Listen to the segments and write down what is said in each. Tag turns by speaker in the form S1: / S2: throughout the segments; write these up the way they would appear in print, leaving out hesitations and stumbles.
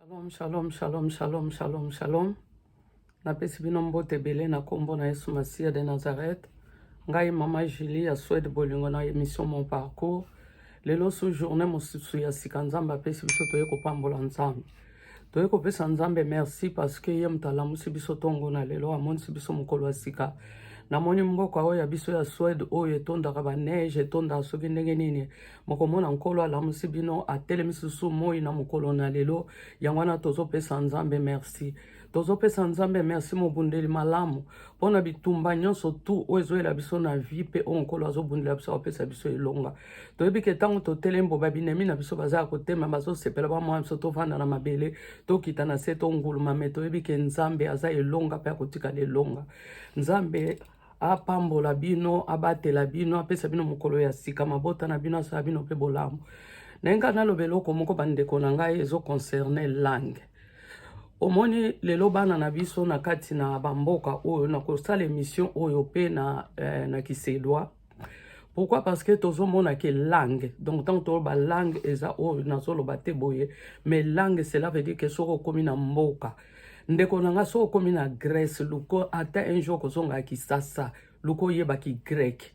S1: Shalom, shalom, shalom, shalom, shalom, shalom. Napesi bino mbote ebele na kombo na Yesu Masiya de Nazareth. Ngai mama Julie ya Suède bolingo na émission Mon Parcours. Lelo su journée mosusu ya sika Nzambe apesi biso toye kopambola Nzambe. Toye kopesa Nzambe merci parce que ye moto alamusi biso tongo na lelo amonisi biso mokolo ya sika. Namoni mboka oyo ya biso ya Suède oyo etondaka ba neige etondaka soki ndenge nini mokomona Nkolo alamusi bino atelemisi lisusu moi na mokolo na lelo. Yango wana tozopesa Nzambe merci. Tozopesa Nzambe merci mobundeli malamu mpo na bitumba nyonso tu oyo ezoyela biso na vie mpe oyo Nkolo azobundela biso akopesa biso elonga. Toyebi ke ntango totelemi bo babinemi na biso baza ya kotema bazosepela bamwana biso tovanda na mabele tokita na se tonguluma me toyebi ke Nzambe aza elonga mpe akotikala elonga. Nzambe apambola bino abatela bino apesa bino mokolo ya sika mabota na bino asala bino mpe bolamu. Naye ngai naloba eloko moko bandeko na ngai ezo concerne langue. Omoni lelo bana na biso na kati na bamboka oyo na kosala émission oyo mpe na, na kisedwa. Pourquoi? Parce que tozomona ke langue, donc tant toloba langue eza oyo nazoloba te boye, mais langue cela veut dire que soki okomi na mboka ndeko na nga soki okomi na Grèce luko ata un jour kozonga ya Kisasa luko oyebaki grec,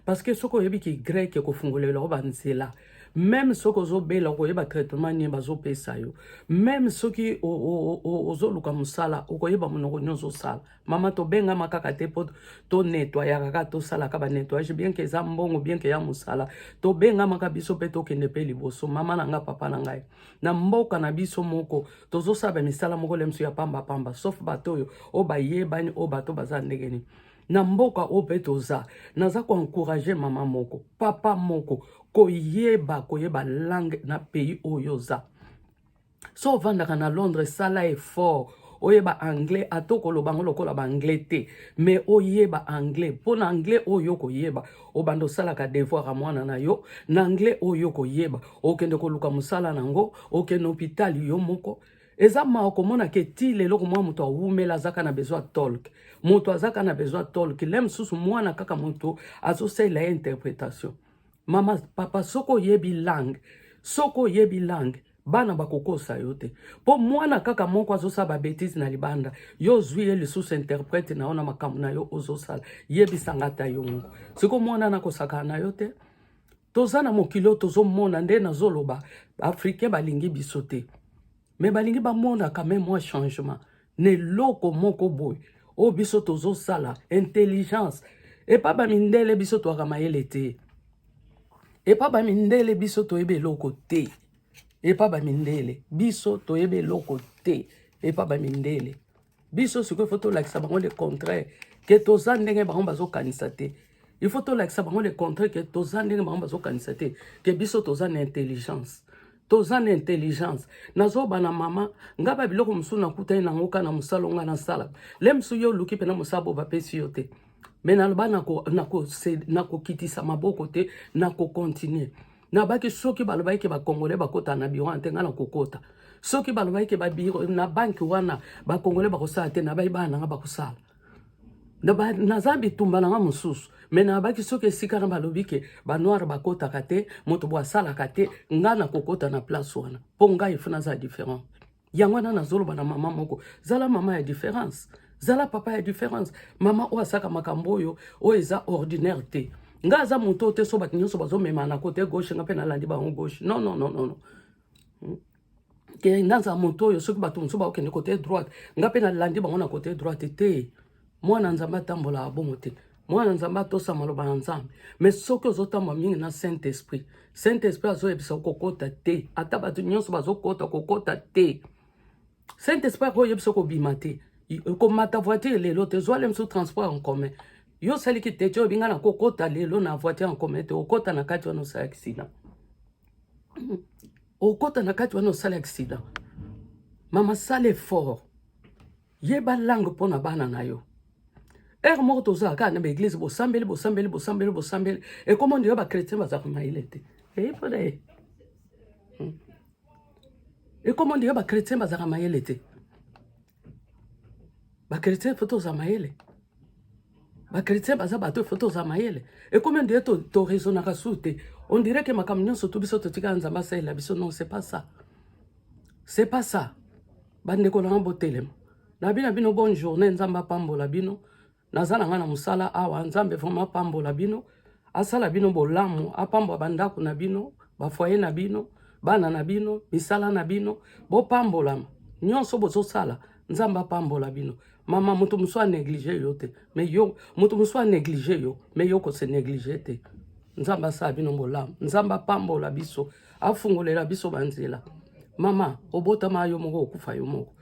S1: parce que soki oyebi ki grec ekofungolela yo banzela. Même soki ozobela okoyeba traitement nini bazopesa yo, même soki ozoluka mosala okoyeba monoko nyonso osala. Mama tobengama kaka te mpo tonettoyaka kaka tosalaka banettoyage bien ke eza mbongo bien ke ya mosala tobengamaka biso mpe tokende mpe liboso. Mama na nga papa na ngai na mboka na biso moko tozosala bamisala moko lemso ya pambapamba sauf bato oyo oyo bayebani oyo bato baza ndenge nini na mboka oyo mpe toza. Naza koencourage mama moko papa moko koyeba koyeba langue na pays oyo oza. So ovandaka na Londres sala effort oyeba anglais ata okoloba yango lokola baanglais te mais oyeba anglais mpo na anglais oyo okoyeba obanda osalaka devoir ya mwana na yo na anglais oyo okoyeba okende koluka mosala nango okende hôpital yo moko. Eza mawa komona ke ti lelo komwa moto awumela azaka na besoin tolk moto azaka na besoin tolk le mosusu mwana kaka moto azosalela ye interprétation. Mama papa soki oyebi langue soki oyebi langue bana bakokosa yo te mpo mwana kaka moko azosala babetise na libanda yo ozwi ye lisusu interprète na yo na makambo na yo ozosala yebisanga ata yo moko sikoyo mwana nakosakana na yo te. Toza na mokili oyo tozomona nde nazoloba baafricain balingi biso te me balingi bamona quand même mwa changement na eloko moko boye oyo biso tozosala intelligence epa bamindele biso toyaka mayele te epa bamindele biso toyebi eloko te epa bamindele biso toyebi eloko te epa bamindele biso sikoyo ifo tolakisa bango le contraire ke toza ndenge bango bazokanisa te. Il faut tolakisa bango le contraire ke toza ndenge bango bazokanisa te ke biso toza na intelligence toza na intelligence. Nazoba na mama nga ba biloko mosusu nakutani nango kaka na mosala nga nasala le mosusu yo oluki mpena mosala bo bapesi yo te me naloba nakokitisa maboko te nakokontinue. Nabaki soki balobaki ke bakongole bakota na biro wana te nga nakokota soki balobaki ke babiro na banke wana bakongole bakosala te nabai bana nanga bakosala naza bitumba nanga mosusu me nabaki soki esika na balobi ke banoire bakotaka te moto bo asalaka te nga nakokota na place wana mpo ngai ifo naza différent. Yango wana nazoloba na mama moko zala mama ya différence zala papa ya différence mama oyo asaka makambo oyo oyo eza ordinaire te nga aza moto te so bato nyonso bazomema na kote gauche nga mpe nalandi bango gauche non non non non ke naza moto oyo soki bato mosusu bakokende kote droite nga mpe nalandi bango na kote droite te. Mwana Nzambe atambolaka bongo te mwana Nzambe atosa maloba na Nzambe mais soki ozotambola mingi na Saint Esprit Saint Esprit azoyebisa kokota te ata bato nyonso bazokota kokota te Saint Esprit akoyebisa kobima te komata voiture lelo te zwa le mosusu transport en commun yo osaliki te ti oyebi nga na kokota lelo na voiture en commun te okota na kati wana osala accident okota na kati wana osala accident. Mama sala effort yeba langue mpo na bana na yo. Heure moko tozala kaka na baeglise bosambeli bosambeli bosambeli bosambeli ekoma ondire bachrétien bazalaka mayele te eyipona ye ekoma ondire bachrétien bazalaka mayele te bachrétien fo tozala mayele bachrétien baza bato fo tozala mayele ekomi ondire toraisonnaka su te on dirait ke makambo nyonso to biso totikala Nzambe asalela biso non c'est pas ça c'est pas ça. Bandeko na nga, botelema na bino bino. Bonne journée, Nzambe apambola bino. Naza na nga na mosala awa. Nzambe vraiment apambola bino, asala bino bolamu, apambola bandako na bino, bafoyer na bino, bana na bino, misala na bino. Bopambolama nyonso bozosala. Nzambe apambola bino. Mama, moto mosusu anéglige yo te, mais yo, moto mosusu anéglige yo, mais yo kose néglige te. Nzambe asala bino bolamu, Nzambe apambola biso, afungolela biso banzela. Mama, obotama yo moko, okufa yo moko.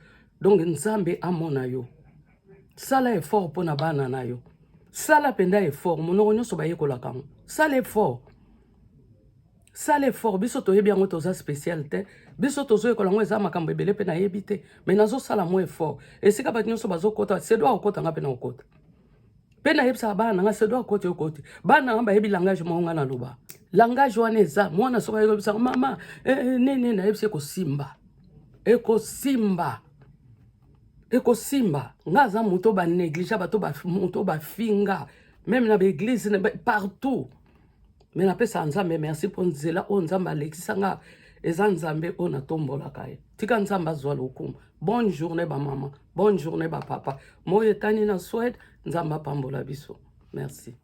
S1: Donc Nzambe amona yo. Sala effort mpo na bana na yo, sala mpenza effort. Monoko nyonso bayekolaka yango. Sala effort, sala effort. Biso toyebi yango, toza spécial te. Biso tozoyekola yango, eza makambo ebele mpe nayebi te, mais nazosala mwa effort. Esika bato nyonso bazokota, sedo akokota, nga mpe na kokota. Mpe nayebisaka bana na nga, sedo akoti, okoti. Bana na nga bayebi langage moko nga naloba. Langage wana eza mwana soki ayebisaka mama nini, nayebisi ekosimba, ekosimba, ekosimba. Nga aza moto banéglige, bato, moto bafinga, même na baéglise, partout. Mais napesaka Nzambe merci mpo nzela oyo Nzambe alekisa nga eza Nzambe oyo natombolaka ye. Tika Nzambe azwa lokumu. Bonne journée bamama, bonne journée bapapa. Moi etani na Swede. Nzambe apambola biso. Merci.